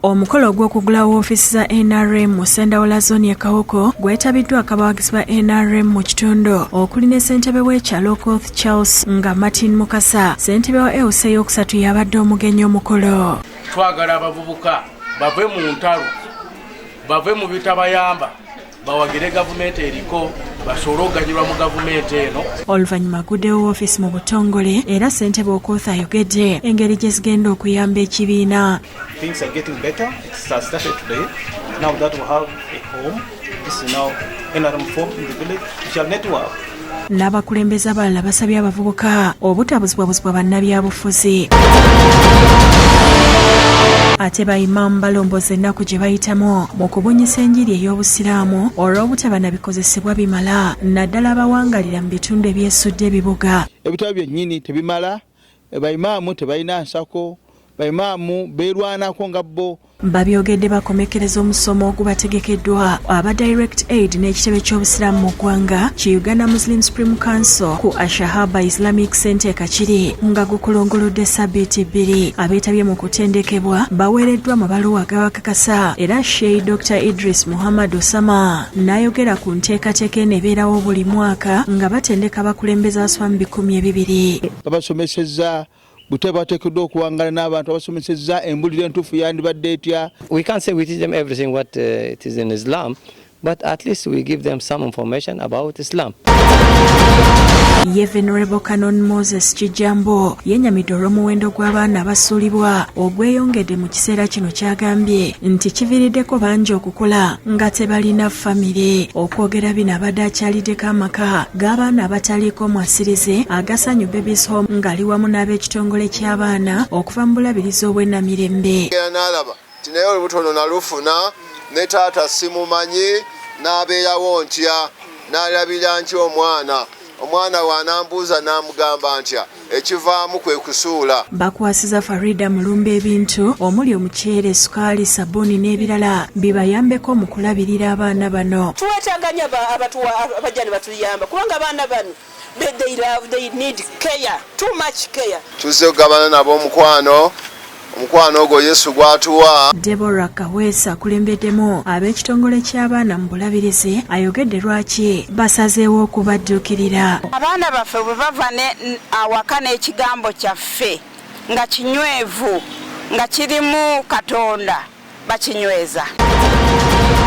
Omukolo ogw'okugulawo woofiisi za NRM mu Ssendawula Zooni e Kawoko gwetabiddwako abawagizi ba NRM mu kitundu okuli ne ssentebe w'ekyalo Okoth Charles nga Martin Mukasa, ssentebe wa LC ey'okusatu y'abadde omugenyi omukolo. Twagala abavubuka bave mu ntalo, bave mu bitabayamba, bawagire gavumenti eriko basobole okuganyulwa mu gavumenti eno. Oluvannyuma aguddewo woofiisi mu butongole era ssentebe Okoth ayogedde engeri gye zigenda okuyamba ekibiina. Things are getting better. It started today. Now that we have a home, this is now NRM form in the village. We shall network. N'abakulembeze abalala basabye abavubuka obutabuzibwabuzibwa bannabyabufuzi. Ate bayimaamu balomboza ennaku gye bayitamu mu kubunyisa enjiri ey'Obusiraamu olw'obutaba na bikozesebwa bimala naddala abawangalira mu bitundu ebyesudde ebibuga. Ebitabo byennyini tebimala, bayimaamu tebalina nsako, bayimaamu beerwanako nga bo. Babyogedde bakomekkereza omusomo ogubategekeddwa aba Direct Aid n'ekitebe ky'Obusiraamu mu ggwanga ki Uganda Muslim Supreme Council ku Ashahaba Islamic Center e Kakiri nga gukulunguludde sabbiiti 2. Abeetabye mu kutendekebwa baweereddwa amabaluwa agabakakasa era Sheikh Dr. Idris Muhammad Osama n'ayogera ku nteekateeka eno ebeerawo buli mwaka nga batendeka abakulembeze abasoba mu 20. Babasomesezza butya bateekeddwa okuwangala n'abantu, abasomesezza embulira entuufu yandibadde etya. We can't say we teach them everything what it is in Islam, but at least we give them some information about Islam. Ye Venerable Canon Moses Kijambo yennyamidde olw'omuwendo gw'abaana abasuulibwa ogweyongedde mu kiseera kino ky'agambye nti kiviiriddeko bangi okukula nga tebalina famire. Okwogera bino abadde akyaliddeko amaka g'abaana abataliiko mwasirize agasanyu Babies Home ng'ali wamu n'ab'ekitongole ky'abaana okuva mu bulabirizi obw'Enamirembe. N'alaba nti naye olubuto luno nalufuna ne taata simumanyi, n'abeerawo ntya, n'alabira ntya omwana, omwana w'anambuuza n'amugamba ntya, ekivaamu kwe kusuula. Bakwasiza Farida Mulumba ebintu omuli omuceere, sukaali, sabbuuni n'ebirala bibayambeko mu kulabirira abaana bano. Twetaaga nnyo abajja ne batuyamba kubanga abaana bano they love, they need care, too much care. Tuzze kugabana nabo omukwano, omukwano ogwo Yesu gw'atuwa. Deborah Kaweesa akulembeddemu ab'ekitongole ky'abaana mu bulabirizi ayogedde lwaki basazeewo okubadduukirira. Abaana baffe bwe bava awaka n'ekigambo kyaffe nga kinywevu, nga kirimu Katonda, bakinyweza.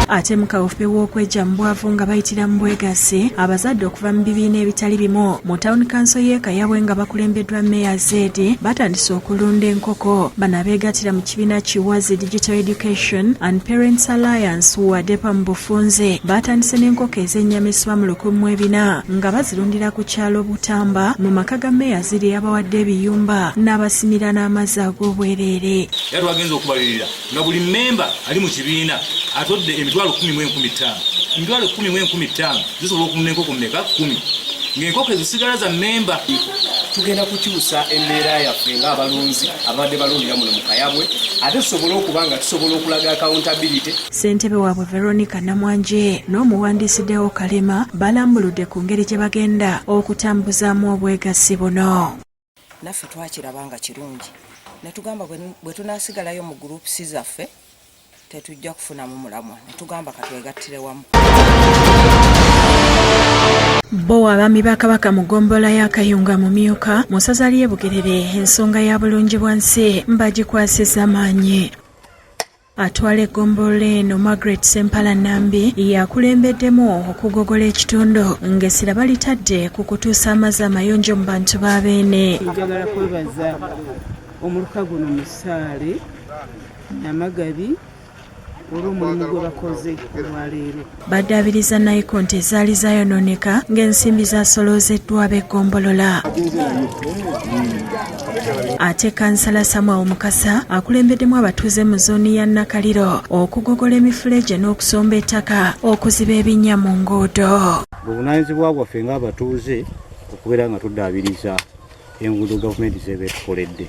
Ate mu kaweefube w'okwejja mu bwavu nga bayitira mu bwegassi, abazadde okuva mu bibiina ebitali bimu mu Town Council y'e Kayabwe nga bakulembeddwa Meya Zedi batandise okulunda enkoko. Bano abeegattira mu kibiina Kiwazi Digital Education and Parents Alliance WADEPA mu bufunze batandise n'enkoko ez'ennyama ezisoba mu 1400 nga bazirundira ku kyalo Butamba mu maka ga Meya Zedi eyabawadde ebiyumba n'abasimira n'amazzi ag'obwereere. Era twagenze okubalirira nga buli mmemba ali mu kibiina atodde emitwalo kumi mu enkumi ttaano. Emitwalo kumi mu enkumi ttaano zisobola okulunda enkoko mmeka? 10. Ng'enkoko ezo zisigala za mmemba. Tugenda kukyusa embeera yaffe ng'abalunzi ababadde balundira muno mu Kayabwe, ate tusobole okuba nga tusobola okulaga accountability. Ssentebe waabwe Veronica Namwanje n'omuwandiisi Deo Kalema balambuludde ku ngeri gye bagenda okutambuzaamu obwegassi buno. Naffe twakiraba nga kirungi ne tugamba bwe tunaasigalayo mu groups zaffe tetujja kufunamu mulamwa, ne tugamba katwegattire wamu. Bo abaami ba Kabaka mu ggombolola ya Kayunga mu Myuka mu ssaza ly'e Bugerere ensonga ya bulungi bwa nsi bagikwasizza maanyi. Atwala eggombolola eno Margaret Sempala Nambi yakulembeddemu okugogola ekitundu ng'essira balitadde ku kutuusa amazzi amayonjo mu bantu ba Beene. Njagala kwebaza omuluka guno Musaale Namagabi olw'omulimu gwe bakoze olwaleero. Baddaabiriza nayikonti ezaali zaayonooneka ng'ensimbi zasoloozeddwa ab'eggombolola. Ate Kansala Samuel Mukasa akulembeddemu abatuuze mu zooni ya Nakaliro okugogola emifulejje n'okusomba ettaka okuziba ebinnya mu nguudo. Buvunaanyizibwa bwaffe ng'abatuuze okubeera nga tuddaabiriza enguudo gavumenti z'eba etukoledde.